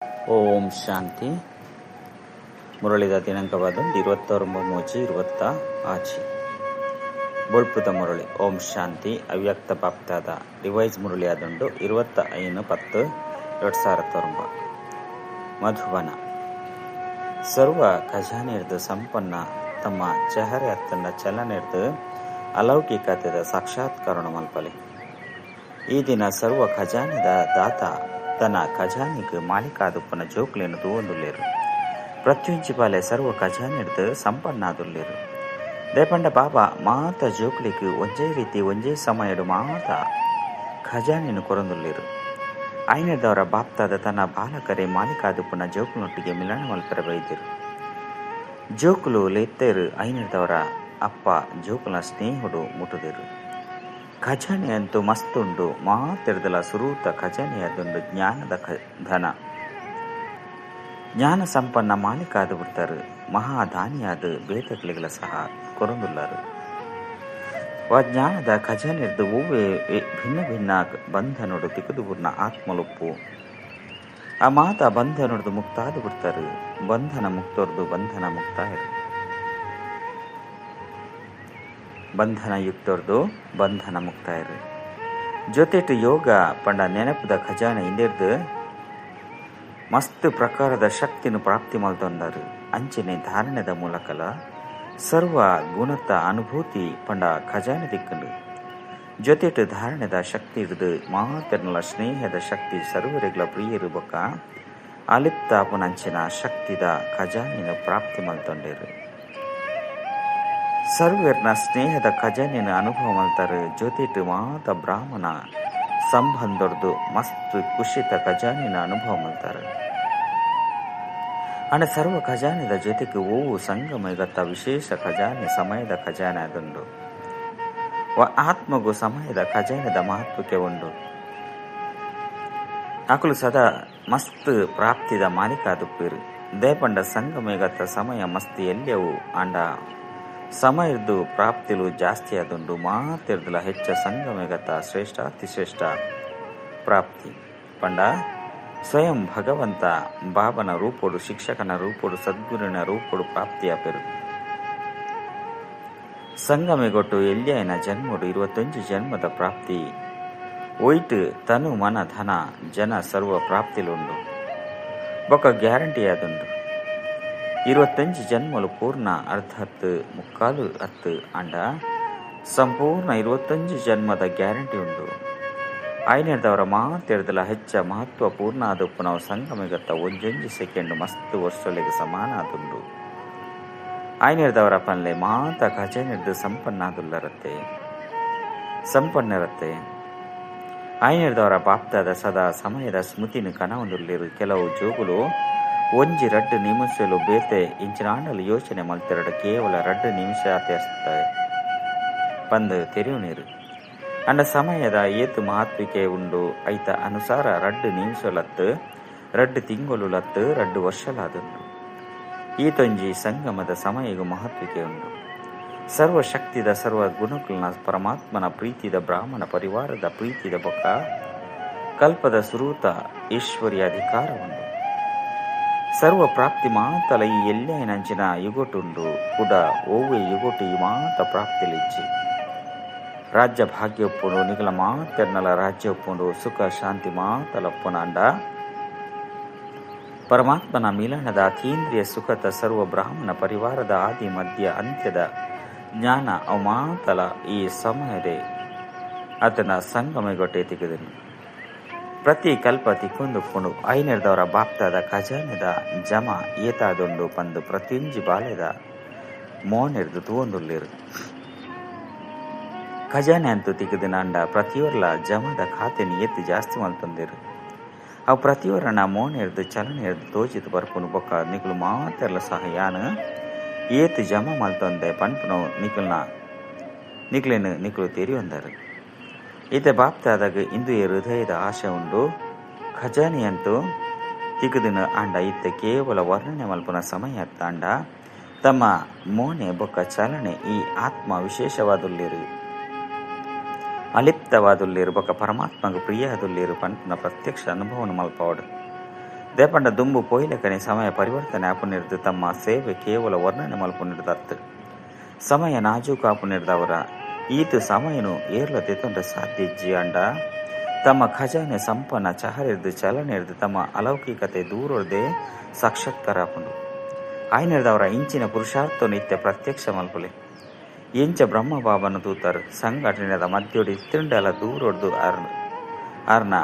ಓಂ ಶಾಂತಿ. ಮುರಳಿದ ದಿನಾಂಕವಾದ 29/3/26. ಬೊಳ್ಪುದ ಮುರಳಿ. ಓಂ ಶಾಂತಿ. ಅವ್ಯಕ್ತ ಬಾಪ್ತಾದ ರಿವೈಸ್ ಮುರಳಿ ಆದುಂಡು 25/10/2019. ಮಧುಬನ. ಸರ್ವ ಖಜಾನೆರ್ದು ಸಂಪನ್ನ ತಮ್ಮ ಚೆಹರೆ ಅತ್ತಂಡ ಚಲನೆರ್ದು ಅಲೌಕಿಕತೆದ ಸಾಕ್ಷಾತ್ಕರಣ ಮಲ್ಪಲೆ. ಈ ದಿನ ಸರ್ವ ಖಜಾನೆದ ದಾತ ತನ್ನ ಖಜಾನೆಗ್ ಮಾಲೀಕಾದುಪ್ಪನ ಜೋಕ್ಲೆನ್ ತೂವೊಂದುಲ್ಲೆರ್. ಪ್ರತ್ಯೊಂಜಿ ಬಾಲೆ ಸರ್ವ ಖಜಾನೆರ್ದ್ ಸಂಪನ್ನಾದುಲ್ಲೆರ್. ದೇಪಂಡ ಬಾಬಾ ಮಾತ ಜೋಕ್ಲೆಗ್ ಒಂಜೇ ರೀತಿ ಒಂಜೇ ಸಮಯಡ್ ಮಾತ ಖಜಾನೆನ್ ಕೊರೊಂದುಲ್ಲೆರ್. ಆಯ್ನೆರ್ದವರ ಬಾಪ್ತಾದ ತನ್ನ ಬಾಲಕರೆ ಮಾಲೀಕಾದುಪ್ಪನ ಜೋಕ್ಲೆನೊಟ್ಟಿಗೆ ಮಿಲನ ಮಲ್ಪೆರೆ ಬೈದೆರ್. ಜೋಕುಲು ಲೆತ್ತೆರ್. ಐನೆರ್ದವರ ಅಪ್ಪ ಜೋಕುಲ್ನ ಸ್ನೇಹುಡು ಮುಟುದೆರ್. ಖಜಾನೆ ಅಂತೂ ಮಸ್ತ್ ಉಂಡು. ಮಾತೆರ್ದಲ ಸುರೂತ ಖಜಾನೆಯಾದುಂಡು ಜ್ಞಾನದ ಧನ. ಜ್ಞಾನ ಸಂಪನ್ನ ಮಾಲೀಕಾದ್ ಬುಡ್ತಾರ್. ಮಹಾದಾನಿಯಾದ್ ಬೇತೆಕ್ಲೆಗ್ಲ ಸಹ ಕೊರೊಂದುಲ್ಲರ್. ವಾ ಜ್ಞಾನದ ಖಜಾನೆರ್ದ್ ಒವ್ವೆ ಭಿನ್ನ ಭಿನ್ನ ಬಂಧನೊಡು ತಿಕ್ಕುದು ಬುರ್ನ ಆತ್ಮಲುಪ್ಪು ಆ ಮಾತ ಬಂಧನೊಡ್ದು ಮುಕ್ತಾದ್ ಬುಡ್ತಾರ್. ಬಂಧನ ಮುಕ್ತೊರ್ದು ಬಂಧನ ಮುಕ್ತಾಯೆರ್. ಬಂಧನ ಯುಕ್ತೊರ್ದು ಬಂಧನ ಮುಕ್ತಾಯೆರ್. ಜೊತೆಟ್ ಯೋಗ ಪಂಡ ನೆನಪುದ ಖಜಾನೆ ಇಂದೆರ್ದ್ ಮಸ್ತ್ ಪ್ರಕಾರದ ಶಕ್ತಿನ್ ಪ್ರಾಪ್ತಿ ಮಲ್ತೊಂದರ್. ಅಂಚನೆ ಧಾರಣೆದ ಮೂಲಕಲ ಸರ್ವ ಗುಣತ ಅನುಭೂತಿ ಪಂಡ ಖಜಾನೆ ತಿಕ್ಕುಂಡು. ಜೊತೆಟ್ ಧಾರಣೆದ ಶಕ್ತಿ ಇಡ್ದು ಮಾತೆರ್ನಲ ಸ್ನೇಹದ ಶಕ್ತಿ ಸರ್ವರೆಗ್ಲ ಪ್ರಿಯರು ಬೊಕ್ಕ ಅಲಿಪ್ತಾಪುನಂಚಿನ ಶಕ್ತಿದ ಖಜಾನೆನ್ ಪ್ರಾಪ್ತಿ ಮಲ್ತೊಂಡೆರ್. ಸರ್ವೆರ್ನ ಸ್ನೇಹದ ಖಜಾನೆನ್ ಅನುಭವ ಮಲ್ತಾರ್. ಜೊತೆಟ್ ಮಾತ ಬ್ರಾಹ್ಮಣ ಸಂಬಂಧೊರ್ದು ಮಸ್ತ್ ಖುಷಿತ ಖಜಾನೆನ್ ಅನುಭವ ಮಲ್ತಾರ್. ಅಂಡ ಸರ್ವ ಖಜಾನೆದ ಜೊತೆಗೆ ಓವು ಸಂಗಮ ಯುಗತ್ತ ವಿಶೇಷ ಖಜಾನೆ ಸಮಯದ ಖಜಾನೆ ಆದುಂಡು. ಆತ್ಮಗು ಸಮಯದ ಖಜಾನೆದ ಮಹತ್ವಕ್ಕೆ ಉಂಡು. ಅಕುಲು ಸದಾ ಮಸ್ತ್ ಪ್ರಾಪ್ತಿದ ಮಾಲೀಕಾದುಪ್ಪೆರ್. ದೇಪಂಡ ಸಂಗಮ ಯುಗತ್ತ ಸಮಯ ಮಸ್ತ್ ಎಲ್ಯವು ಆಂಡ ಸಮಯರ್ದು ಪ್ರಾಪ್ತಿಲು ಜಾಸ್ತಿ ಆದುಂಡು. ಮಾತೆರ್ದುಲ ಹೆಚ್ಚ ಸಂಗಮ ಯುಗತ್ತ ಶ್ರೇಷ್ಠ ಅತಿಶ್ರೇಷ್ಠ ಪ್ರಾಪ್ತಿ ಪಂಡ ಸ್ವಯಂ ಭಗವಂತ ಬಾಬನ ರೂಪೊಡು, ಶಿಕ್ಷಕನ ರೂಪೊಡು, ಸದ್ಗುರುವಿನ ರೂಪೊಡು ಪ್ರಾಪ್ತಿಯಾಪೆರು. ಸಂಗಮೆಗೊಟ್ಟು ಎಲ್ಯಯನ ಜನ್ಮೊಡು 21 ಜನ್ಮದ ಪ್ರಾಪ್ತಿ ಒಯ್ಟ್ ತನು ಮನ ಧನ ಜನ ಸರ್ವ ಪ್ರಾಪ್ತಿಲುಂಡು. ಬೊಕ್ಕ ಗ್ಯಾರಂಟಿಯಾದುಂಡು. 25 ಜನ್ಮಲು ಪೂರ್ಣ ಅರ್ಧ ಹತ್ತು ಮುಕ್ಕಾಲು ಹತ್ತು ಅಂಡ ಸಂಪೂರ್ಣ 25 ಜನ್ಮದ ಗ್ಯಾರಂಟಿ ಉಂಡು. ಆಯ್ನೆರ್ದವರ ಮಾತೆರ್ದಲ ಹೆಚ್ಚ ಮಹತ್ವಪೂರ್ಣ ಆದುಪ್ಪುನವು ಸಂಗಮಯುಗತ್ತ ಒಂಜೊಂಜಿ ಸೆಕೆಂಡ್ ಮಸ್ತ್ ವರ್ಷೊಲೆಗ್ ಸಮಾನ ಆದುಂಡು. ಆಯ್ನೆರ್ದವರ ಪನ್ಲೆ ಮಾತ ಖಜಾನೆರ್ದ್ ಸಂಪನ್ನಾದುಲ್ಲರತ್ತೆ ಸಂಪನ್ನರತ್ತೆ. ಆಯ್ನೆರ್ದವರ ಬಾಪ್ತಾದ ಸದಾ ಸಮಯದ ಸ್ಮೃತಿನ ಕನವೊಂದುಲ್ಲೆರ್. ಕೆಲವು ಜೋಕುಲು ಒಂಜಿ ರಡ್ಡ್ ನಿಮಿಷಲು ಬೇತೆ ಇಂಚಿನಾಂಡಲ ಯೋಚನೆ ಮಲ್ತೆರಡ ಕೇವಲ 2 ನಿಮಿಷ ಆತೆ ಪಂದ್ ತೆರಿಯುನೀರು. ಅಂಡ ಸಮಯದ ಏತ್ ಮಹತ್ವಿಕೆ ಉಂಡು ಐತ ಅನುಸಾರ 2 ನಿಮಿಷಲತ್ತು 2 ತಿಂಗೊಲುಲತ್ತು 2 ವರ್ಷಲಾದುಂಡು. ಈತೊಂಜಿ ಸಂಗಮದ ಸಮಯಗು ಮಹತ್ವಿಕೆ ಉಂಡು. ಸರ್ವಶಕ್ತಿದ ಸರ್ವ ಗುಣಕುಲ್ನ ಪರಮಾತ್ಮನ ಪ್ರೀತಿದ ಬ್ರಾಹ್ಮಣ ಪರಿವಾರದ ಪ್ರೀತಿದ ಬೊಕ್ಕ ಕಲ್ಪದ ಸುರೂತ ಈಶ್ವರ್ಯ ಅಧಿಕಾರ ಉಂಡು. ಸರ್ವ ಪ್ರಾಪ್ತಿ ಮಾತಲ ಈ ಎಲ್ಯನಂಚಿನ ಯುಗೊಟುಂಡು. ಕುಡ ಓವೆ ಯುಗೊಟು ಈ ಮಾತ ಪ್ರಾಪ್ತಿಲಿಜ್ಜಿ. ರಾಜ್ಯ ಭಾಗ್ಯ ಒಪ್ಪುಂಡು, ನಿಗಲ ಮಾತೆರ್ನಲ ರಾಜ್ಯ ಒಪ್ಪುಂಡು, ಸುಖ ಶಾಂತಿ ಮಾತಲಪ್ಪುನಾಂಡ ಪರಮಾತ್ಮನ ಮಿಲನದ ಅತೀಂದ್ರಿಯ ಸುಖದ ಸರ್ವ ಬ್ರಾಹ್ಮಣ ಪರಿವಾರದ ಆದಿ ಮಧ್ಯ ಅಂತ್ಯದ ಜ್ಞಾನ ಅವು ಮಾತಲ ಈ ಸಮಯದೇ ಅದನ್ನ ಸಂಗಮಗೊಟ್ಟೆ ತಿಕ್ಕುದನು. ಪ್ರತಿ ಕಲ್ಪ ತಿಕ್ಕೊಂದುಪ್ಪುಂಡು. ಐನೆರ್ದವರ ಬಾಪ್ತಾದ ಖಜಾನೆದ ಜಮ ಏತಾದುಂಡು ಪಂದು ಪ್ರತಿಯೊಂಜಿ ಬಾಲೆದ ಮೋನೆರ್ದು ತೂವೊಂದುಲ್ಲೆರ್. ಖಜಾನೆ ಅಂತೂ ತಿಕ್ಕುದಿನಾಂಡ ಪ್ರತಿಯೊರ್ಲ ಜಮದ ಖಾತೆನ್ ಏತ್ ಜಾಸ್ತಿ ಮಲ್ತೊಂದೆರ್. ಅವು ಪ್ರತಿಯೊರನ ಮೋನೆರ್ದು ಚಲನೆರ್ದು ತೋಜಿದ್ ಬರ್ಪುನು. ಬೊಕ್ಕ ನಿಕುಲು ಮಾತೆರ್ಲ ಸಹ ಯಾನ್ ಏತ್ ಜಮ ಮಲ್ತೊಂದೆ ಪನ್ಪುನವು ನಿಕ್ಲೆನ್ ನಿಕುಲು ತೆರಿಯೊಂದರ್. ಇತ್ತೆ ಬಾಪ್ತಾದಾಗ ಇಂದುಯೆ ಹೃದಯದ ಆಶೆ ಉಂಡು. ಖಜಾನೆಯಂತೂ ತಿಕ್ಕುದಿನ ಆಂಡ ಇತ್ತೆ ಕೇವಲ ವರ್ಣನೆ ಮಲ್ಪುನ ಸಮಯ ಅತ್ತಾಂಡ ತಮ್ಮ ಮೋನೆ ಬೊಕ್ಕ ಚಲನೆ ಈ ಆತ್ಮ ವಿಶೇಷವಾದುಲ್ಲೆರ್, ಅಲಿಪ್ತವಾದುಲ್ಲೆರ್ ಬೊಕ್ಕ ಪರಮಾತ್ಮಗ್ ಪ್ರಿಯಾದುಲ್ಲೆರ್ ಪನ್ಪುನ ಪ್ರತ್ಯಕ್ಷ ಅನುಭವನ ಮಲ್ಪವಡ್. ದೇಪಂಡ ದುಂಬು ಪೋಯಿಲಕನೆ ಸಮಯ ಪರಿವರ್ತನೆ ಆಪುನಿರ್ದು ತಮ್ಮ ಸೇವೆ ಕೇವಲ ವರ್ಣನೆ ಮಲ್ಪುನಿರ್ದತ್ತು ಸಮಯ ನಾಜೂಕು ಆಪುನಿರ್ದವರ ಈತ ಸಮಯನು ಏರ್ಲ ತೆತ್ತೊಂಡ ಸಾಧ್ಯ ಇಜ್ಜಿ ಅಂಡ ತಮ್ಮ ಖಜಾನೆ ಸಂಪನ್ನ ಚಹರಿರ್ದು ಚಲನೆರ್ದು ತಮ್ಮ ಅಲೌಕಿಕತೆ ದೂರೊರ್ದೆ ಸಾಕ್ಷಾತ್ಕಾರ ಆಪುಂಡು. ಆಯ್ನಿರ್ದವರ ಇಂಚಿನ ಪುರುಷಾರ್ಥನು ನಿತ್ಯ ಪ್ರತ್ಯಕ್ಷ ಮಲ್ಪುಲೆ. ಎಂಚ ಬ್ರಹ್ಮ ಬಾಬನ ತೂತರ್ ಸಂಘಟನೆದ ಮಧ್ಯೋಡಿ ತಿಂಡಲ ದೂರೊಡ್ದು ಅರ್ನ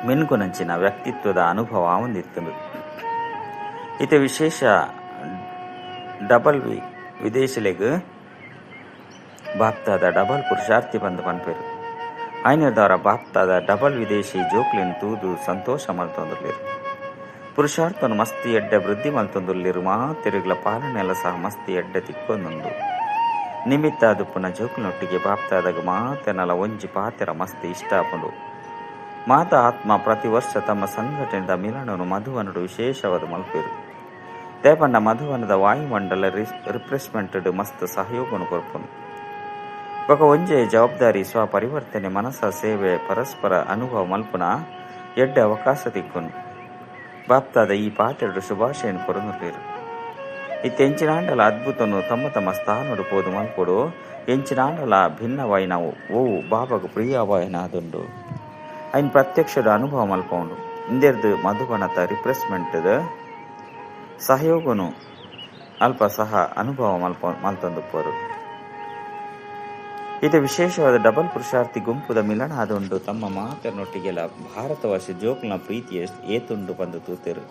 ಮಿನ್ಕುನಂಚಿನ ವ್ಯಕ್ತಿತ್ವದ ಅನುಭವ ಹೊಂದಿತ್ತು. ಇತ ವಿಶೇಷ ಡಬಲ್ ವಿದೇಶಿಲೆಗ್ ಬಾಪ್ತಾದ ಡಬಲ್ ಪುರುಷಾರ್ಥಿ ಬಂದು ಪನ್ಪೇರು. ಆಯ್ನದವರ ಬಾಪ್ತಾದ ಡಬಲ್ ವಿದೇಶಿ ಜೋಕ್ಲಿನ್ ತೂದು ಸಂತೋಷ ಮಲ್ತೊಂದುಲ್ಲೇರು. ಪುರುಷಾರ್ಥನು ಮಸ್ತಿ ಎಡ್ಡೆ ವೃದ್ಧಿ ಮಲ್ತೊಂದುಲ್ಲೇರು. ಮಾತೆರುಗಳ ಪಾಲನೆಲ್ಲ ಸಹ ಮಸ್ತಿ ಎಡ್ಡೆ ತಿಕ್ಕೊಂದುಂಡು. ನಿಮಿತ್ತ ಅದುಪ್ಪುನ ಜೋಕ್ಲಿನೊಟ್ಟಿಗೆ ಬಾಪ್ತಾದಾಗ ಮಾತೆನಲ ಒಂಜಿ ಪಾತೆರ ಮಸ್ತಿ ಇಷ್ಟ ಆಪುಂಡು. ಮಾತಾ ಆತ್ಮ ಪ್ರತಿ ವರ್ಷ ತಮ್ಮ ಸಂಘಟನೆದ ಮಿಲನನು ಮಧುವನಡು ವಿಶೇಷವಾದ ಮಲ್ಪೇರು. ದೇಪಂಡ ಮಧುವನದ ವಾಯುಮಂಡಲ ರಿಫ್ರೆಶ್ಮೆಂಟ್ ಮಸ್ತ್ ಸಹಯೋಗನು ಕೊರ್ಪುನು. ಬೊಕ ಒಂಜೆ ಜವಾಬ್ದಾರಿ ಸ್ವಪರಿವರ್ತನೆ ಮನಸ ಸೇವೆ ಪರಸ್ಪರ ಅನುಭವ ಮಲ್ಪುನ ಎಡ್ಡೆ ಅವಕಾಶ ತಿಕ್ಕುನು. ಬಾಪ್ತಾದ ಈ ಪಾತೆರಡು ಶುಭಾಶಯನು ಕೊರನುಲ್ಲೇರು. ಇತ್ತೆಂಚಿನಾಂಡಲ ಅದ್ಭುತನು ತಮ್ಮ ತಮ್ಮ ಸ್ಥಾನಡು ಪೋದು ಮಲ್ಪೊಡು. ಎಂಚಿನಾಂಡಲ ಭಿನ್ನವಾಯಿನವು ಓವು ಬಾಬಾಗು ಪ್ರಿಯವಾಯಿನಾದುಂಡು ಐನ್ ಪ್ರತ್ಯಕ್ಷದ ಅನುಭವ ಮಲ್ಪೌಂಡು. ಇಂದೆರ್ದು ಮಧುಬನತ ರಿಫ್ರೆಶ್ಮೆಂಟ್ ಸಹಯೋಗನು ಅಲ್ಪ ಸಹ ಅನುಭವ ಮಲ್ತೊಂದುಪ್ಪರು. ಇದು ವಿಶೇಷವಾದ ಡಬಲ್ ಪುರುಷಾರ್ಥಿ ಗುಂಪುದ ಮಿಲನ ಆದುಂಡು. ತಮ್ಮ ಮಾತನೊಟ್ಟಿಗೆಲ್ಲ ಭಾರತವಾಸಿ ಜೋಕ್ನ ಪ್ರೀತಿಯ ಏತುಂಡು ಬಂದು ತೂತೇರು.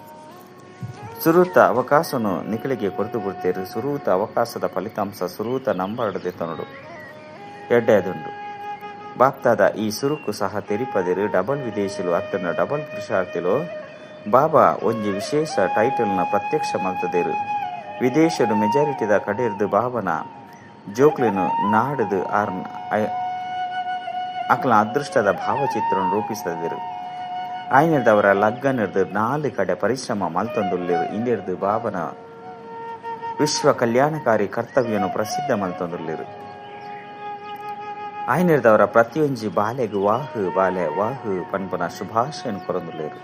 ಸುರೂತ ಅವಕಾಶನು ನಿಕಲಿಗೆ ಕೊರತು ಬಿಡ್ತೇರು. ಸುರೂತ ಅವಕಾಶದ ಫಲಿತಾಂಶ ಸುರೂತ ನಂಬರಡದೆ ತನಡು ಎಡ್ಡೆದುಂಡು. ಬಾಪ್ತಾದ ಈ ಸುರುಕು ಸಹ ತೆರಿಪದಿರು. ಡಬಲ್ ವಿದೇಶಿಲು ಅತ್ತನ ಡಬಲ್ ಪುರುಷಾರ್ಥಿಲು ಬಾಬಾ ಒಂಜಿ ವಿಶೇಷ ಟೈಟಲ್ನ ಪ್ರತ್ಯಕ್ಷ ಮಲ್ತದೇರು. ವಿದೇಶಡು ಮೆಜಾರಿಟಿದ ಕಡೆರ್ದು ಬಾಬನ ಜೋಕ್ಲಿನು ನಾಡದು ಅಕ್ಲ ಅದೃಷ್ಟದ ಭಾವಚಿತ್ರವನ್ನು ರೂಪಿಸದಿರು. ಆಯ್ನಿರ್ದವರ ಲಗ್ಗನಿರ್ದು ನಾಲ್ಕು ಕಡೆ ಪರಿಶ್ರಮ ಮಲ್ತೊಂದುಲ್ಲೇರು. ಇಂದಿರ್ದು ಬಾಬನ ವಿಶ್ವ ಕಲ್ಯಾಣಕಾರಿ ಕರ್ತವ್ಯನು ಪ್ರಸಿದ್ಧ ಮಲ್ತೊಂದುಲ್ಲೇರು. ಆಯ್ನಿರ್ದವರ ಪ್ರತಿಯೊಂಜಿ ಬಾಲೆಗು ವಾಹು ಬಾಲೆ ವಾಹು ಪನ್ಪನ ಶುಭಾಶಯನು ಕೊರೊಂದುಲ್ಲೇರು.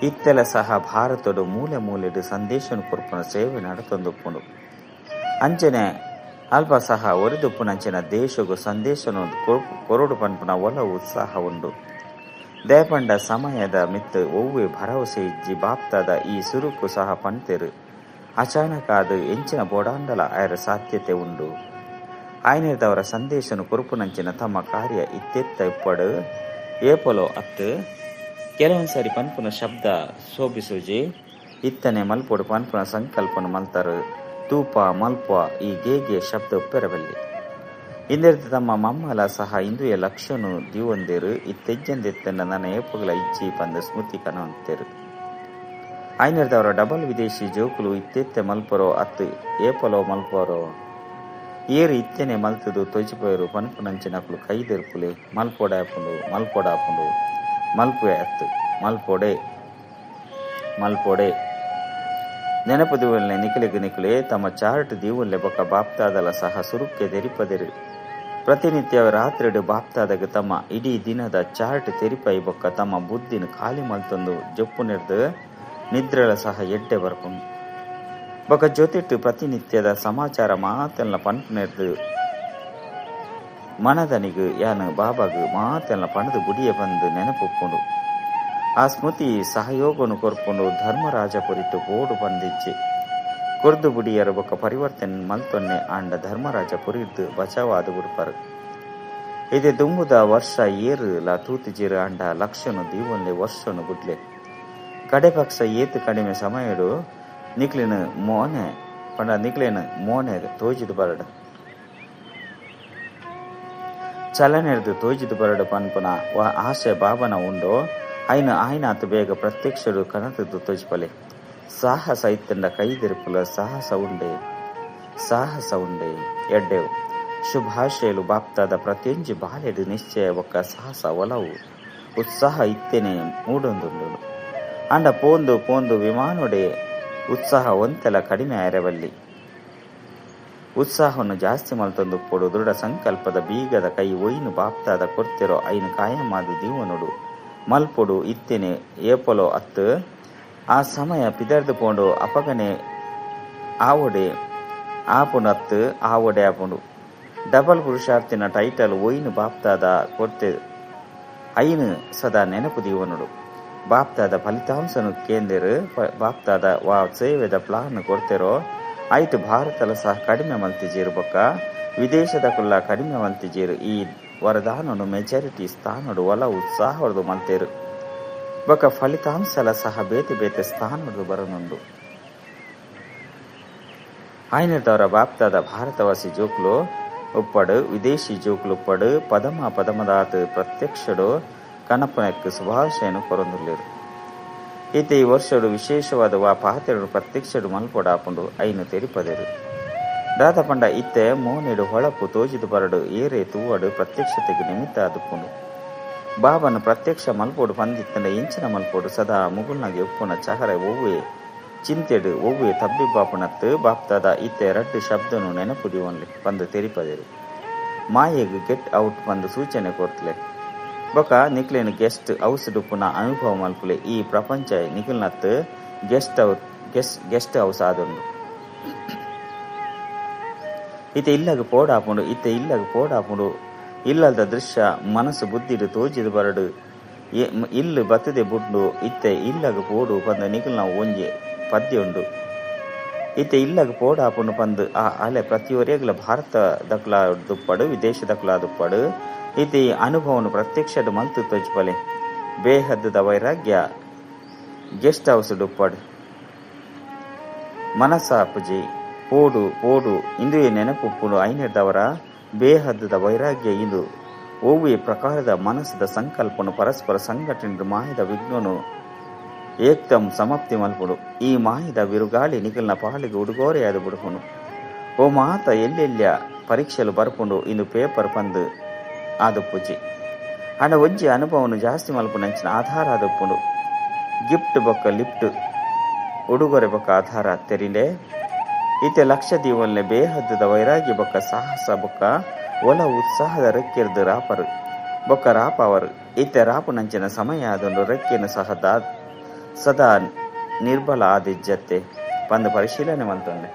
ಇತ್ತೆಲ ಸಹ ಭಾರತಡು ಮೂಲೆ ಮೂಲೆಡು ಸಂದೇಶನು ಕೊರ್ಪುನ ಸೇವೆ ನಡತೊಂದುಪ್ಪುಂಡು. ಅಂಚನೆ ಅಲ್ಪ ಸಹ ಒರಿದುಪ್ಪುನಂಚಿನ ದೇಶಗು ಸಂದೇಶನು ಕೊರಡು ಪನ್ಪುನ ಒಲವು ಉತ್ಸಾಹ ಉಂಡು. ದೇಪಂಡ ಸಮಯದ ಮಿತ್ತು ಒವ್ವೆ ಭರವಸೆ ಇಜ್ಜಿ. ಬಾಪ್ತಾದ ಈ ಸುರುಕು ಸಹ ಪಂತೆರು. ಅಚಾನಕ ಅದು ಎಂಚಿನ ಬೋಡಾಂಡಲ ಆಯರ ಸಾಧ್ಯತೆ ಉಂಡು. ಆಯ್ನಿರ್ದವರ ಸಂದೇಶನು ಕೊರುಪುನಂಚಿನ ತಮ್ಮ ಕಾರ್ಯ ಇತ್ತೆತ್ತ ಇಪ್ಪಡು ಏಪಲೋ ಅತ್ತು ಕೆಲವೊಂದ್ಸಾರಿ ಪನ್ಪುನ ಶಬ್ದ ಶೋಭಿಸೂಜಿ ಇತ್ತನೆ ಮಲ್ಪೊಡು ಪನ್ಪುನ ಸಂಕಲ್ಪನ ಮಲ್ತರು. ತೂಪ ಮಲ್ಪ ಈ ಗೇಗೆ ಶಬ್ದ ಉಪ್ಪೆರಬಲ್ಲಿ. ಇಂದಿರ್ದ ತಮ್ಮ ಮಮ್ಮಲ ಸಹ ಇಂದುಯ ಲಕ್ಷನು ದಿವೊಂದೇರು. ಇತ್ತೆಜ್ಜಂದೆತ್ತನ್ನ ನನ್ನ ಏಪುಗಳ ಇಜ್ಜಿ ಪಂದ ಸ್ಮೃತಿ ಕನವಂತೇರು. ಆಯ್ನಿರ್ದವರ ಡಬಲ್ ವಿದೇಶಿ ಜೋಕುಲು ಇತ್ತೆತ್ತೆ ಮಲ್ಪರೋ ಅತ್ತು ಏಪಲೋ ಮಲ್ಪರೋ ಏರು ಇತ್ತನೆ ಮಲ್ತದು ತೊಜಿಪೋಯರು ಪನ್ಪುನಂಚಿನಕುಲು ಕೈದೆರ್ಪುಲೆ. ಮಲ್ಪೊಡಾಪುಂಡು ಮಲ್ಪೊಡಾಪುಂಡು ಮಲ್ಪುವೆ ಅತ್ತು ಮಲ್ಪೊಡೆ ಮಲ್ಪೊಡೆ ನೆನಪು ದಿವಲ್ನೆ ನಿಖಲಿಗೆ ನಿಖಲೆ ತಮ್ಮ ಚಾರ್ಟ್ ದೀವಲ್ಲೆ ಬೊಕ್ಕ ಬಾಪ್ತಾದಲ ಸಹ ಸುರುಕ್ಕೆ ತೆರಿಪದಿರು. ಪ್ರತಿನಿತ್ಯ ರಾತ್ರಿಡು ಬಾಪ್ತಾದಾಗ ತಮ್ಮ ಇಡೀ ದಿನದ ಚಾರ್ಟ್ ತೆರಿಪೈ ಬೊಕ್ಕ ತಮ್ಮ ಬುದ್ಧಿನ ಖಾಲಿ ಮಲ್ತೊಂದು ಜೊಪ್ಪು ನೆರ್ದು ನಿದ್ರೆಲ ಸಹ ಎಡ್ಡೆ ಬರ್ಪುಂಡು. ಬೊಕ್ಕ ಜೊತೆಟ್ಟು ಪ್ರತಿನಿತ್ಯದ ಸಮಾಚಾರ ಮಾತೆಲ್ಲ ಪನ್ಪು ನೆರ್ದು ಮನದನಿಗು ಯಾನು ಬಾಬಾಗು ಮಾತೆಲ್ಲ ಪಣದು ಗುಡಿಯ ಬಂದು ನೆನಪುಪ್ಪುಂಡು. ಆ ಸ್ಮೃತಿ ಸಹಯೋಗನು ಕೊರ್ಪುಂಡು. ಧರ್ಮರಾಜ ಪುರಿಟು ಪೋಡು ಬಂದಿಜ್ಜಿ ಕೊರ್ದು ಬುಡಿಯರ ಬೊಕ್ಕ ಪರಿವರ್ತನೆ ಮಲ್ತೊನ್ನೆ ಆಂಡ ಧರ್ಮರಾಜ ಪುರಿದ್ದು ಬಚಾವಾದ ಬುಡ್ಪರು. ಇದೆ ದುಂಬುದ ವರ್ಷ ಏರು ಲ ತೂತಿಜಿರು ಆಂಡ ಲಕ್ಷನು ದೀವೊಂದೆ ವರ್ಷನು ಗುಡ್ಲೆ ಕಡೆ ಪಕ್ಷ ಏತು ಕಡಿಮೆ ಸಮಯಡು ನಿಕ್ಲಿನ ಮೋನೆ ಪಂಡ ನಿಕ್ಲಿನ ಮೋನೆ ತೋಜಿದು ಬರಡು ಚಲನೆರ್ದು ತೋಜಿದು ಬರಡು ಪನ್ಪುನ ಆಸೆ ಬಾಬನ ಉಂಡು. ಐನ ಆಯ್ನಾತು ಬೇಗ ಪ್ರತ್ಯಕ್ಷರು ಕನತದ್ದು ತೋಜಿಪಲೆ. ಸಾಹಸ ಇತ್ತಂಡ ಕೈದೆರುಪುಲ ಸಾಹಸ ಉಂಡೆ ಸಾಹಸ ಉಂಡೆ ಎಡ್ಡೆವು ಶುಭಾಶಯಲು. ಬಾಪ್ತಾದ ಪ್ರತಿಯೊಂಜಿ ಬಾಲೆಡು ನಿಶ್ಚಯ ಒಕ್ಕ ಸಾಹಸ ಒಲವು ಉತ್ಸಾಹ ಇತ್ತೇನೆ ಮೂಡೊಂದುಂಡು. ಅಂಡ ಪೋಂದು ಪೋಂದು ವಿಮಾನೊಡೆ ಉತ್ಸಾಹ ಒಂತೆಲ ಕಡಿಮೆ ಆರವಲ್ಲಿ. ಉತ್ಸಾಹವನ್ನು ಜಾಸ್ತಿ ಮಲ್ತೊಂದು ಪೊಡು. ದೃಢ ಸಂಕಲ್ಪದ ಬೀಗದ ಕೈ ಒಯ್ನು ಬಾಪ್ತಾದ ಕೊರ್ತಿರೋ ಐನು ಕಾಯಮಾದ ದೀವನೊಡು. ಮಲ್ಪೊಡು ಇತ್ತೇನೆ ಏಪೊಲೋ ಅತ್ತು ಆ ಸಮಯ ಪಿದರ್ದು ಪೋಂಡು ಅಪಗನೆ ಆವೊಡೆ ಆಪುಂಡು ಅತ್ತು ಆವೊಡೆ ಆಪುಂಡು. ಡಬಲ್ ಪುರುಷಾರ್ಥಿನ ಟೈಟಲ್ ಒಯ್ನು ಬಾಪ್ತಾದ ಕೊರ್ತೆ ಐನು ಸದಾ ನೆನಪು ದೀವನುಡು. ಬಾಪ್ತಾದ ಫಲಿತಾಂಶನು ಕೇಂದಿರು ಬಾಪ್ತಾದ ವಾ ಸೇವೆದ ಪ್ಲಾನ್ ಕೊರ್ತೆರೋ ಐಟು ಭಾರತಲ ಸಹ ಕಡಿಮೆ ಮಲ್ತಿಜೇರು ಬೊಕ್ಕ ವಿದೇಶದ ಕುಲ್ಲ ಕಡಿಮೆ ಮಲ್ತಿಜೇರು. ಈ ವರದಾನನು ಮೆಜಾರಿಟಿ ಸ್ಥಾನಡು ಒಲ ಉತ್ಸಾಹದ ಮಲ್ತೇರು ಬೊಕ್ಕ ಫಲಿತಾಂಶಲ ಸಹ ಬೇತೆ ಬೇತೆ ಸ್ಥಾನಡು ಬರನುಂಡು. ಆಯ್ನದವರ ಬಾಪ್ತಾದ ಭಾರತವಾಸಿ ಜೋಕ್ಲು ಉಪ್ಪಡು ವಿದೇಶಿ ಜೋಕ್ಲು ಉಪ್ಪಡು ಪದಮ ಪದಮದಾತ್ ಪ್ರತ್ಯಕ್ಷಡು ಕನಪನಕ್ಕೆ ಶುಭಾಶಯನು ಕೊರೊಂದುಲ್ಲೇರು. ಈತೆ ಈ ವರ್ಷಡು ವಿಶೇಷವಾದ ವಾ ಪಾತೆರಡು ಪ್ರತ್ಯಕ್ಷಡು ಮಲ್ಪೊಡಾಪುಂಡು ಐನು ತೆರಿಪದೆರು. ದಾದ ಪಂಡ ಇತ್ತೆ ಮೋನೆಡು ಹೊಳಪು ತೋಜಿದು ಬರಡು ಏರೆ ತೂವಡು ಪ್ರತ್ಯಕ್ಷತೆಗೆ ನಿಮಿತ್ತ ಆದುಪ್ಪುಂಡು. ಬಾಬನು ಪ್ರತ್ಯಕ್ಷ ಮಲ್ಪೋಡು ಪಂದಿತ್ತಂಡ ಇಂಚಿನ ಮಲ್ಪೋಡು ಸದಾ ಮುಗುಲ್ನಾಗೆ ಉಪ್ಪುನ ಚಹರೆ ಒವ್ವೆ ಚಿಂತೆಡು ಒವ್ವೆ ತಬ್ಬಿಬ್ಬಾಪುನತ್ತು ಬಾಪ್ತಾದ ಇತ್ತೆ ರಡ್ಡು ಶಬ್ದನು ನೆನಪು ದಿವನ್ಲೆ ಪಂದು ತೆರಿಪದೆರು. ಮಾಯೆಗ್ ಗೆಟ್ ಔಟ್ ಪಂದು ಸೂಚನೆ ಕೊರ್ತಲೆ ಬೊಕ ನಿಕ್ಲೇನು ಗೆಸ್ಟ್ ಹೌಸ್ ಡುಪ್ಪುನ ಅನುಭವ ಮಲ್ಪುಲೆ. ಈ ಪ್ರಪಂಚ ನಿಖಲ್ನತ್ತು ಗೆಸ್ಟ್ ಹೌಸ್ ಆದುಂಡು. ಇತ್ತೆ ಇಲ್ಲಗ ಪೋಡಾಪುಂಡು ಇತ್ತೆ ಇಲ್ಲಗ ಪೋಡಾಪುಂಡು. ಇಲ್ಲದ ದೃಶ್ಯ ಮನಸ್ಸು ಬುದ್ಧಿಡು ತೋಜಿದು ಬರಡು ಇಲ್ಲು ಬತ್ತದೆ ಬುಡ್ಡು ಇತ್ತೆ ಇಲ್ಲಗ ಪೋಡು ಪಂದು ನಿಖಲ್ನ ಒಂಜಿ ಪದ್ಯ ಉಂಡು. ಇತ್ತೆ ಇಲ್ಲಗ ಪೋಡಾಪುಂಡು ಪಂದು ಆ ಅಲೆ ಪ್ರತಿಯೊರಿಯಗ್ಲ ಭಾರತ ದಕ್ಲ ದುಪ್ಪಡು ವಿದೇಶ ದಕ್ಲ ದುಪ್ಪಡು ಇತ್ತೆ ಈ ಅನುಭವನು ಪ್ರತ್ಯಕ್ಷಡು ಮಲ್ತು ತೋಜ್ಪಲೆ. ಬೇಹದ್ದದ ವೈರಾಗ್ಯ ಗೆಸ್ಟ್ ಹೌಸ್ ಡುಪ್ಪಡು ಮನಸ್ಸಾಪುಜಿ ಪೋಡು ಪೋಡು ಇಂದುವೆ ನೆನಪುಪ್ಪುಂಡು. ಐನೆರ್ದವರ ಬೇಹದ್ದದ ವೈರಾಗ್ಯ ಇಂದು ಒವ್ವೆ ಪ್ರಕಾರದ ಮನಸ್ಸದ ಸಂಕಲ್ಪನು ಪರಸ್ಪರ ಸಂಘಟನೆ ಮಾಯದ ವಿಘ್ನನು ಏಕ್ದಂ ಸಮಾಪ್ತಿ ಮಲ್ಪುಡು. ಈ ಮಾಯದ ಬಿರುಗಾಳಿ ನಿಖಲ್ನ ಪಾಲಿಗೆ ಉಡುಗೋರೆಯಾದ ಬುಡುಪುಂಡು. ಓ ಮಾತ ಎಲ್ಲೆಲ್ಲಿಯ ಪರೀಕ್ಷೆಲು ಬರ್ಪುಂಡು ಇಂದು ಪೇಪರ್ ಪಂದು ಆದುಪ್ಪುಜಿ. ಅಂಡ ಒಂಜಿ ಅನುಭವನು ಜಾಸ್ತಿ ಮಲ್ಪುನಂಚಿನ ಆಧಾರ ಆದುಪ್ಪುಂಡು. ಗಿಫ್ಟ್ ಬೊಕ್ಕ ಲಿಫ್ಟ್ ಉಡುಗೊರೆ ಬೊಕ್ಕ ಆಧಾರ ತೆರಿಂಡೆ. ಇತ್ತೆ ಲಕ್ಷ ದೀವಲ್ನೆ ಬೇಹದ್ದದ ವೈರಾಗ್ಯ ಬೊಕ್ಕ ಸಾಹಸ ಬೊಕ್ಕ ಒಲ ಉತ್ಸಾಹದ ರೆಕ್ಕೆರ್ದು ರಾಪರು ಬೊಕ್ಕ ರಾಪವರು. ಇತ್ತೆ ರಾಪುನಂಚಿನ ಸಮಯ ಆದೊಂದು ರೆಕ್ಕೆನು ಸಹ ಸದಾ ನಿರ್ಬಲ ಆದಿಜ್ಜತ್ತೆ ಪಂದು ಪರಿಶೀಲನೆ ಮಲ್ತೊಂಡೆ.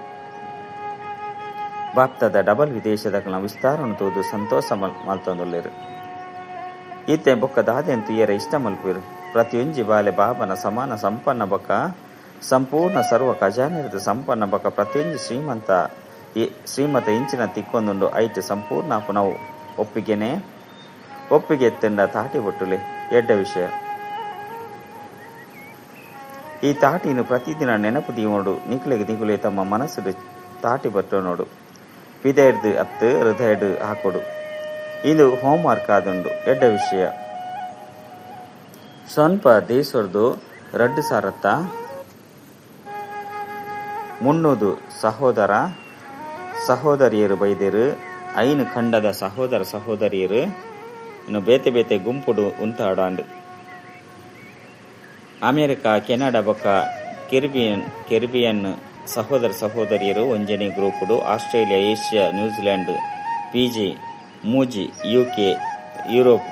ಬಾಪ್ತದ ಡಬಲ್ ವಿದೇಶದ ವಿಸ್ತಾರನು ತೂದು ಸಂತೋಷ ಮಲ್ತೊಂದುಲ್ಲೆರು. ಇತ್ತೆ ಬೊಕ್ಕ ದಾದೆಂತು ಏರ ಇಷ್ಟ ಮಲ್ಪಿರು. ಪ್ರತಿಯೊಂಜಿ ಬಾಲೆ ಬಾಬನ ಸಮಾನ ಸಂಪನ್ನ ಬೊಕ್ಕ ಸಂಪೂರ್ಣ ಸರ್ವ ಖಜಾನೆರದ ಸಂಪನ್ನ ಬೊಕ್ಕ ಪ್ರತಿಯೊಂಜಿ ಶ್ರೀಮಂತ ಇಂಚಿನ ತಿಕ್ಕೊಂದುಂಡು ಐಟ್ ಸಂಪೂರ್ಣ ಪುನವು ಒಪ್ಪಿಗೆನೆ ಒಪ್ಪಿಗೆ ಎತ್ತೆಂಡ ತಾಟಿ ಬೊಟ್ಟುಲೆ ಎಡ್ಡ ವಿಷಯ. ಈ ತಾಟಿನು ಪ್ರತಿದಿನ ನೆನಪು ದೀವೋಡು. ನಿಕ್ಲೆಗ್ ನಿಕುಲೆ ತಮ್ಮ ಮನಸ್ಸು ತಾಟಿ ಬಟ್ಟೋನೋಡು ಪಿದೆಡ್ದು ಅತ್ತು ಹೃದಯಡು ಹಾಕೊಡು. ಇದು ಹೋಮ್ವರ್ಕ್ ಆದುಂಡು ಎಡ್ಡ ವಿಷಯ. ಸ್ವಲ್ಪ ದೇಶರ್ದು ರಡ್ಡು ಸಾರತ್ತ ಮುನ್ನೂದು ಸಹೋದರ ಸಹೋದರಿಯರು ಬೈದೇರು. ಐನು ಖಂಡದ ಸಹೋದರ ಸಹೋದರಿಯರು ಇನ್ನು ಬೇತೆ ಬೇತೆ ಗುಂಪುಡು ಉಂತಾಡಾಂಡು. ಅಮೆರಿಕ ಕೆನಡಾ ಬೊಕ್ಕ ಕೆರಿಬಿಯನ್ ಸಹೋದರ ಸಹೋದರಿಯರು ಒಂಜನೇ ಗ್ರೂಪುಡು. Australia, Asia, New Zealand, PG ಮೂಜಿ, UK, Europe,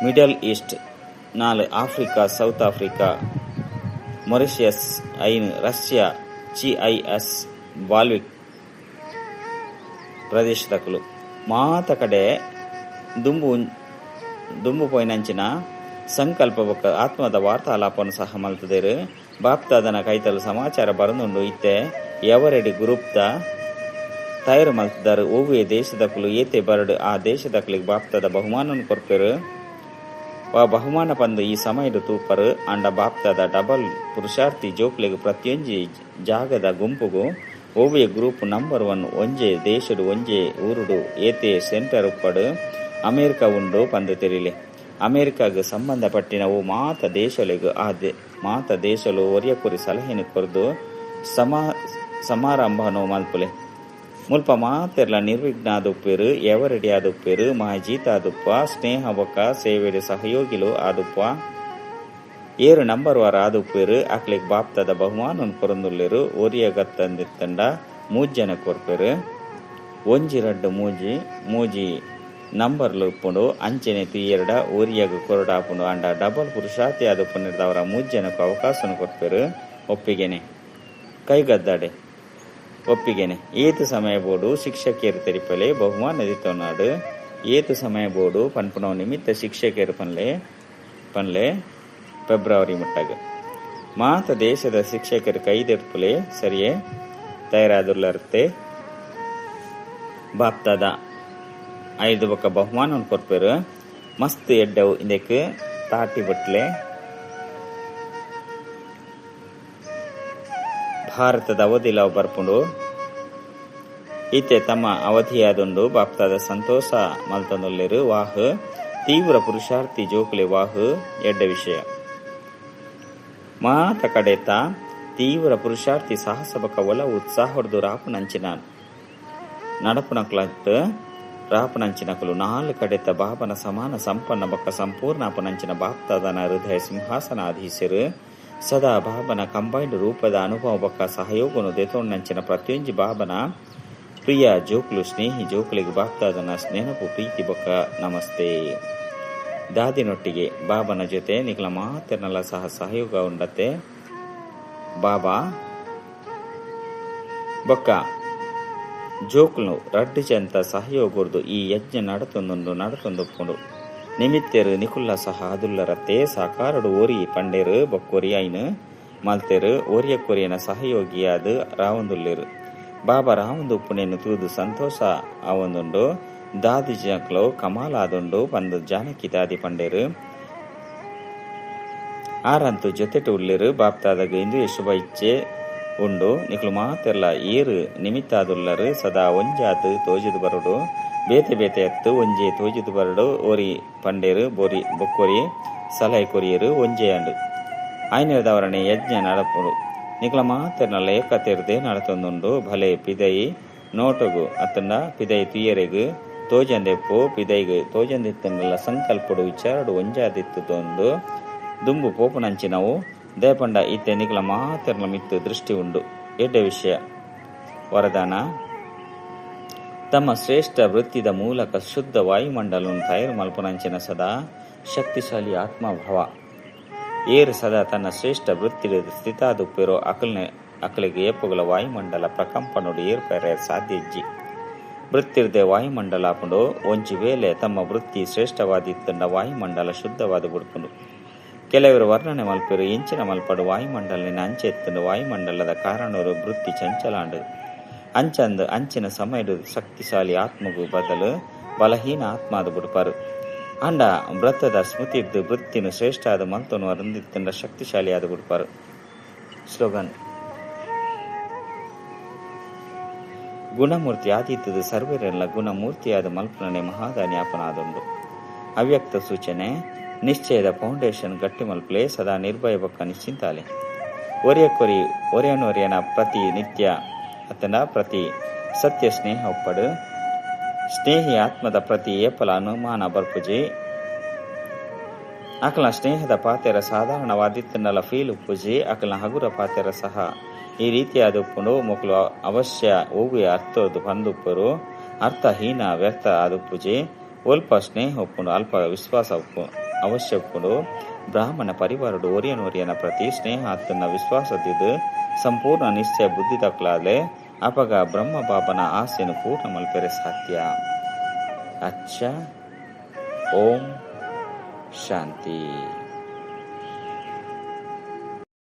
middle East 4, Africa, south Africa, Mauritius 5, Russia, CIS ಬಾಲ್ವಿಕ್ ಪ್ರದೇಶದಕುಲು. ಮಾತ ಕಡೆ ದುಂಬು ಪೋಯಿನಂಚಿನ ಸಂಕಲ್ಪ ಬೊಕ್ಕ ಆತ್ಮದ ವಾರ್ತಾಲಾಪನು ಸಹ ಮಲ್ತದೇರು. ಬಾಪ್ತಾದನ ಕೈತಲು ಸಮಾಚಾರ ಬರನುಂಡು. ಇತ್ತೆ ಎವರೆಡಿ ಗ್ರೂಪ್ದ ತಯಾರು ಮಲ್ತದಾರು. ಒವ್ವೆ ದೇಶದಕುಲು ಏತೆ ಬರಡು ಆ ದೇಶದಕುಲಿಗೆ ಬಾಪ್ತಾದ ಬಹುಮಾನನು ಕೊರ್ಪೆರು. ವಾ ಬಹುಮಾನ ಪಂದು ಈ ಸಮಯದ ತೂಪರು. ಅಂಡ ಬಾಪ್ತಾದ ಡಬಲ್ ಪುರುಷಾರ್ಥಿ ಜೋಕ್ಲೆಗ್ ಪ್ರತಿಯೊಂಜಿ ಜಾಗದ ಗುಂಪುಗು ಒವ್ವೆ ಗ್ರೂಪ್ ನಂಬರ್ 1 ಒಂಜೆ ದೇಶಡು ಒಂಜೆ ಊರುಡು ಏತೆ ಸೆಂಟರ್ ಉಪ್ಪಡು ಅಮೇರಿಕ ಉಂಡು ಪಂದು ತೆರಿಲೆ. ಅಮೇರಿಕಾಗ್ ಸಂಬಂಧಪಟ್ಟಿನವು ಮಾತ ದೇಶಲೆಗ್ ಆ ಮಾತ ದೇಶಲು ಒರಿಯಕುರಿ ಸಲಹೆನು ಕೊರ್ದು ಸಮಾರಂಭನು ಮಲ್ಪುಲೆ. ಮುಲ್ಪ ಮಾತೆರ್ಲ ನಿರ್ವಿಘ್ನ ಆದುಪ್ಪೇರು, ಎವರೆಡಿ ಆದುಪ್ಪೇರು, ಮಹಾಜೀತ ಆದುಪ್ಪ, ಸ್ನೇಹ ಬೊಕ್ಕ ಸೇವೆಡು ಸಹಯೋಗಿಲು ಆದುಪ್ಪ, ಏರು ನಂಬರ್ ವಾರ ಆದುಪ್ಪೇರು. ಅಕ್ಲೆಗ್ ಬಾಪ್ತದ ಬಹುಮಾನನ್ ಕೊರೊಂದುಲ್ಲೆರು. ಒರಿಯ ಗತ್ತಂದಿತ್ತಂಡ ಮೂಜನ ಕೊರ್ಪೇರು. ಒಂಜಿ ರಡ್ಡು ಮೂಜಿ ಮೂಜಿ ನಂಬರ್ಲು ಉಪ್ಪುಂಡು ಅಂಚನೆ ತುಯ್ಯೆರಡ ಒರಿಯಗ್ ಕೊರಡಾಪುಂಡು ಆಂಡ ಡಬಲ್ ಪುರುಷಾರ್ಥಿ ಆದ್ ಉಪ್ಪುನೆರ್ದಾವರ ಮೂಜಿ ಜನಕ್ ಅವಕಾಶನ್ ಕೊರ್ಪೆರ್ ಒಪ್ಪಿಗೆನೆ ಕೈಗದ್ದಾಡೆ ಒಪ್ಪಿಗೆನೆ ಏತ್ ಸಮಯ ಬೋಡು ಶಿಕ್ಷಕಿಯರು ತೆರಿಪಲೆ ಬಹುಮಾನ ದಿತ್ತೊನಾಡು ಏತ್ ಸಮಯ ಬೋಡು ಪನ್ಪುನವು ನಿಮಿತ್ತ ಶಿಕ್ಷಕಿಯರು ಪನ್ಲೆ ಪನ್ಲೆ ಫೆಬ್ರವರಿ ಮುಟ್ಟಗ ಮಾತ ದೇಶದ ಶಿಕ್ಷಕರು ಕೈದೆರ್ಪುಲೆ ಸರಿಯೇ ತಯಾರಾದುಲ್ಲರ್ತೆ ಬಾಪ್ತಾದ ಐದು ಬೊಕ್ಕ ಬಹುಮಾನ ಕೊರ್ಪೆರು ಮಸ್ತ್ ಎಡ್ಡವು ಇಂದಕ್ಕೆ ತಾಟಿ ಬಟ್ಲೆ ಭಾರತದ ಅವಧಿಲ ಬರ್ಪುಂಡು ಈತೆ ತಮ್ಮ ಅವಧಿಯಾದುಂಡು ಬಾಪ್ತಾದ ಸಂತೋಷ ಮಲ್ತೊಂದುಲ್ಲೆರ್ ವಾಹ್ ತೀವ್ರ ಪುರುಷಾರ್ಥಿ ಜೋಕುಲೆ ವಾಹ್ ಎಡ್ಡ ವಿಷಯ ಮಾತ ಕಡೆತ ತೀವ್ರ ಪುರುಷಾರ್ಥಿ ಸಾಹಸ ಬೊಕ್ಕ ಒಲವು ಉತ್ಸಾಹೊಡ್ದು ರಾಪುನಂಚಿನ ನಡಪುನಕ್ಲತ್ ರಾಪುನಂಚಿನಕುಲು ನಾಲ್ ಕಡೆತ ಬಾಬನ ಸಮಾನ ಸಂಪನ್ನ ಬೊಕ್ಕ ಸಂಪೂರ್ಣ ಅಪನಂಚಿನ ಬಾಪ್ತಾದನ ಹೃದಯ ಸಿಂಹಾಸನಾಧೀಶರು ಸದಾ ಬಾಬನ ಕಂಬೈಂಡ್ ರೂಪದ ಅನುಭವ ಬೊಕ್ಕ ಸಹಯೋಗನು ದೆತೊಂಡಂಚಿನ ಪ್ರತಿಯೊಂಜಿ ಬಾಬನ ಪ್ರಿಯ ಜೋಕುಲು ಸ್ನೇಹಿ ಜೋಕುಲಿಗೆ ಬಾಪ್ತಾದನ ನೆನಪು ಪ್ರೀತಿ ಬೊಕ್ಕ ನಮಸ್ತೆ. ದಾದಿನೊಟ್ಟಿಗೆ ಬಾಬನ ಜೊತೆ ನಿಖಲ ಮಾತೆರ್ನಲ ಸಹ ಸಹಯೋಗ ಉಂಡತೆ ಬಾಬಾ ಬೊಕ್ಕ ಜೋಕುಲು ರಡ್ಡು ಜಂತ ಸಹಯೋಗರ್ದು ಈ ಯಜ್ಞ ನಡತೊಂದುಂಡು ನಡತೊಂದುಪ್ಪುಂಡು ನಿಮಿತ್ತೆರು ನಿಕುಲ್ಲ ಸಹ ಅದುಲ್ಲರತ್ತೆ ಸಾಕಾರಡು ಓರಿ ಪಂಡೇರು ಬೊಕ್ಕೊರಿ ಐನು ಮಲ್ತೆರು ಓರಿಯ ಕೊರಿಯನ ಸಹಯೋಗಿಯಾದ ರಾವಂದುಲ್ಲೇರು ಬಾಬಾ ರಾವಂದು ಉಪ್ಪುನೇನು ತೂದು ಸಂತೋಷ ಆವೊಂದುಂಡು ದಾದಿ ಜನಕ್ಲು ಕಮಾಲಾದುಂಡು ಪಂದು ಜಾನಕಿ ದಾದಿ ಪಂಡೇರು ಆರಂತು ಜೊತೆಟು ಉಲ್ಲೇರು ಬಾಪ್ತಾದಾಗ ಇಂದು ಶುಭ ಇಚ್ಛೆ ಉಂಡು ನಿಕ್ಲು ಮಾತೆಲ್ಲ ಏರು ನಿಮಿತ್ತಾದುಲ್ಲರು ಸದಾ ಒಂಜಾತು ತೋಜಿದು ಬರಡು ಬೇತೆ ಬೇತೆ ಎತ್ತು ಒಂಜೆ ತೋಜಿದು ಬರಡು ಓರಿ ಪಂಡೇರು ಬೋರಿ ಬೊಕ್ಕೊರಿ ಸಲಹೆ ಕೊರಿಯರು ಒಂಜೆ ಅಂಡು ಆಯ್ನದವರಣೆ ಯಜ್ಞ ನಡಪುಡು ನಿಕ್ಲ ಮಾತೆರ್ನಲ್ಲ ಏಕತೆರ್ದೆ ನಡತೊಂದುಂಡು ಭಲೆ ಪಿದೈ ನೋಟಗು ಅತ್ತಂಡ ಪಿದೈ ತುಯರೆಗು ತೋಜಂದೆಪ್ಪು ಪಿದೈಗು ತೋಜಂದಿತ್ತನ್ನೆಲ್ಲ ಸಂಕಲ್ಪಡು ವಿಚಾರಡು ಒಂಜಾದಿತ್ತದೊಂದು ದುಂಬು ಪೋಪುನಂಚಿನವು ದೇಪಂಡ ಇತ್ತೆ ನಿಕ್ಲ ಮಾತೆರ್ನ ಮಿತ್ತು ದೃಷ್ಟಿ ಉಂಡು ಎಡ್ಡೆ ವಿಷಯ. ವರದಾನ ತಮ್ಮ ಶ್ರೇಷ್ಠ ವೃತ್ತಿದ ಮೂಲಕ ಶುದ್ಧ ವಾಯುಮಂಡಲವನ್ನು ತಯಾರು ಮಲ್ಪುನಂಚಿನ ಸದಾ ಶಕ್ತಿಶಾಲಿ ಆತ್ಮಭಾವ ಏರು ಸದಾ ತನ್ನ ಶ್ರೇಷ್ಠ ವೃತ್ತಿ ಸ್ಥಿತಾದುಪ್ಪಿರೋ ಅಕಲ್ನೆ ಅಕಲಿಗೆ ಏಪುಗಳ ವಾಯುಮಂಡಲ ಪ್ರಕಂಪನೋಡು ಏರ್ಪೆರೆ ಸಾಧ್ಯ ಇಜ್ಜಿ ವೃತ್ತಿರ್ದೆ ವಾಯುಮಂಡಲ ಆಪುಂಡು ಒಂಜಿ ವೇಳೆ ತಮ್ಮ ವೃತ್ತಿ ಶ್ರೇಷ್ಠವಾದಿತ್ತಂಡ ವಾಯುಮಂಡಲ ಶುದ್ಧವಾದ ಬುಡ್ಪುಂಡು. ಕೆಲವರು ವರ್ಣನೆ ಮಲ್ಪೆರು ಇಂಚಿನ ಮಲ್ಪಡು ವಾಯುಮಂಡಲಿನ ಅಂಚೆ ಎತ್ತಂಡು ವಾಯುಮಂಡಲದ ಕಾರಣರು ವೃತ್ತಿ ಚಂಚಲಾಂಡು ಅಂಚಂದು ಅಂಚಿನ ಸಮಯಡು ಶಕ್ತಿಶಾಲಿ ಆತ್ಮಗೂ ಬದಲು ಬಲಹೀನ ಆತ್ಮಾದ ಬುಡ್ಪಾರು ಅಂಡ ವ್ರತದ ಸ್ಮೃತಿ ಇದ್ದು ವೃತ್ತಿನ ಶ್ರೇಷ್ಠ ಆದ ಮಲ್ತನು ಅರಂದಿತ್ತಂಡ ಶಕ್ತಿಶಾಲಿ ಆದ ಬುಡ್ಪಾರು. ಸ್ಲೋಗನ್ ಗುಣಮೂರ್ತಿ ಆದಿತ್ತದ ಸರ್ವರೆಲ್ಲ ಗುಣಮೂರ್ತಿಯಾದ ಮಲ್ಪನೆ ಮಹಾದಾನ್ಯಾಪನಾದುಂಡು. ಅವ್ಯಕ್ತ ಸೂಚನೆ ನಿಶ್ಚಯದ ಫೌಂಡೇಶನ್ ಗಟ್ಟಿ ಮಲ್ಪಲೆ ಸದಾ ನಿರ್ಭಯ ಬೊಕ್ಕ ನಿಶ್ಚಿಂತಾಲೆ ಒರಿಯ ಕೊರಿ ಒರೆಯನೊರೆಯನ ಪ್ರತಿ ನಿತ್ಯ ಅತನ ಪ್ರತಿ ಸತ್ಯ ಸ್ನೇಹ ಒಪ್ಪಡು ಸ್ನೇಹಿ ಆತ್ಮದ ಪ್ರತಿ ಏಪಲ ಅನುಮಾನ ಬರ್ಪುಜಿ ಅಕಲ ಸ್ನೇಹದ ಪಾತೆರ ಸಾಧಾರಣವಾದಿತ್ತನ್ನಲ ಫೀಲ್ ಉಪ್ಪುಜಿ ಅಕಲ ಹಗುರ ಪಾತೆರ ಸಹ ಈ ರೀತಿಯಾದ ಉಪ್ಪುಂಡು ಮೊಕಲು ಅವಶ್ಯ ಓಗುಯ ಅರ್ಥದ್ದು ಬಂದುಪ್ಪರು ಅರ್ಥಹೀನ ವ್ಯರ್ಥ ಆದುಪ್ಪುಜಿ ಒಲ್ಪ ಸ್ನೇಹ ಉಪ್ಪುಂಡು ಅಲ್ಪ ವಿಶ್ವಾಸ ಉಪ್ಪು ಅವಶ್ಯ ಉಪ್ಪುಂಡು. ಬ್ರಾಹ್ಮಣ ಪರಿವಾರಡು ಒರಿಯನೊರಿಯನ ಪ್ರತಿ ಸ್ನೇಹ ಅತ್ತನ್ನ ವಿಶ್ವಾಸದಿದ್ದು ಸಂಪೂರ್ಣ ನಿಶ್ಚಯ ಬುದ್ಧಿ ತಕ್ಕಲಾಲೆ ಅಪಗ ಬ್ರಹ್ಮ ಬಾಬನ ಆಸೆಯನ್ನು ಪೂರ್ಣ ಮಲ್ಪೆರೆ ಸಾಧ್ಯ. ಅಚ್ಚ, ಓಂ ಶಾಂತಿ.